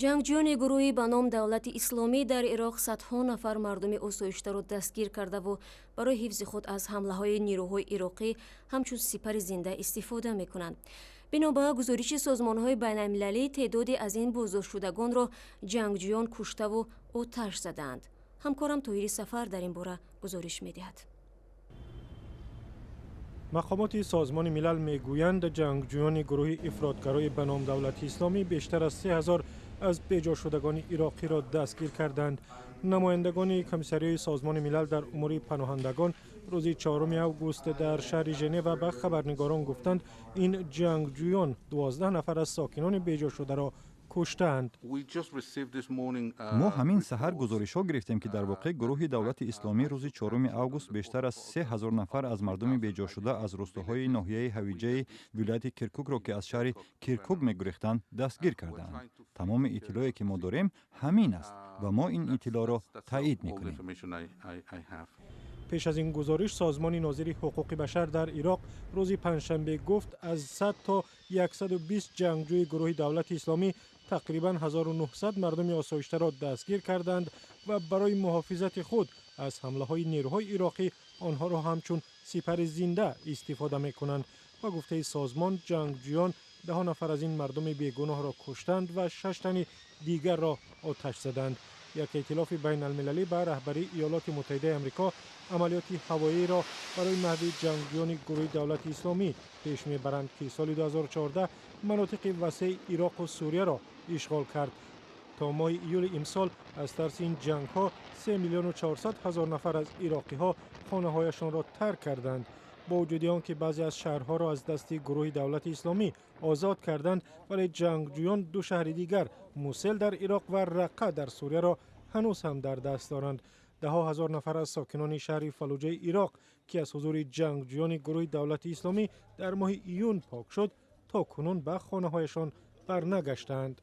Ҷангҷӯёни гурӯҳи ба ном Давлати Исломӣ дар Ироқ садҳо нафар мардуми осоиштаро дастгир кардаву барои ҳифзи худ аз ҳамлаҳои нирӯҳои ироқӣ ҳамчун сипари зинда истифода мекунанд. Бино ба гузориши созмонҳои байналмилалӣ, теъдоде аз ин боздоштшудагонро ҷангҷӯён куштаву оташ задаанд. Ҳамкорам Тоҳири Сафар дар ин бора гузориш медиҳад. Мақомоти Созмони Милал мегӯянд, ҷангҷӯёни гурӯҳи ифротгарои ба ном Давлати Исломӣ бештар аз 3000 аз беҷошудагони ироқиро дастгир карданд. Намояндагони Комиссариёи Созмони Милал дар умури паноҳандагон рӯзи 4 август дар шаҳри Женева ба хабарнигорон гуфтанд, ин ҷангҷӯён 12 нафар аз сокинони беҷошударо куштаанд. Мо ҳамин саҳар гузоришҳо гирифтем, ки дар воқеъ гурӯҳи Давлати Исломӣ рӯзи 4 август бештар аз 3000 нафар аз мардуми беҷошуда аз рустоҳои ноҳияи Ҳавиҷаи вилояти Киркукро, ки аз шаҳри Киркук мегурехтанд, дастгир кардаанд. Тамоми иттилоъе, ки мо дорем, ҳамин аст ва мо ин иттилоъро таъид мекунем. Пеш аз ин гузориш, Созмони нозири ҳуқуқи башар дар Ироқ рӯзи панҷшанбе гуфт, аз 100 то 120 ҷангҷӯи гурӯҳи Давлати Исломӣ тақрибан 1900 мардуми осоиштаро дастгир карданд ва барои муҳофизати худ аз ҳамлаҳои нерӯҳои ироқӣ онҳоро ҳамчун сипари зинда истифода мекунанд. Ба гуфтаи созмон, ҷангҷӯён даҳо нафар аз ин мардуми бегуноҳро куштанд ва шаш тани дигарро оташ заданд. Як эътилофи байналмилалӣ ба раҳбарии Иёлоти Муттаҳидаи Амрико амалиёти ҳавоиро барои маҳви ҷангҷӯёни гурӯҳи Давлати Исломӣ пеш мебаранд, ки соли 2014 манотиқи васеи Ироқу Сурияро ишғол кард. То моҳи июли имсол аз тарси ин ҷангҳо 3 миллиону 400 ҳазор нафар аз ироқиҳо хонаҳояшонро тарк карданд. Бо вуҷуди он ки баъзе аз шаҳрҳоро аз дасти гурӯҳи Давлати Исломӣ озод карданд, вале ҷангҷӯён ду шаҳри дигар, Мусел дар Ироқ ва Рақа дар Сурияро, ҳанӯз ҳам дар даст доранд. Даҳо ҳазор нафар аз сокинони шаҳри Фалуҷаи Ироқ, ки аз ҳузури ҷангҷӯёни гурӯҳи Давлати Исломӣ дар моҳи июн пок шуд, то кунун ба хонаҳояшон барнагаштаанд.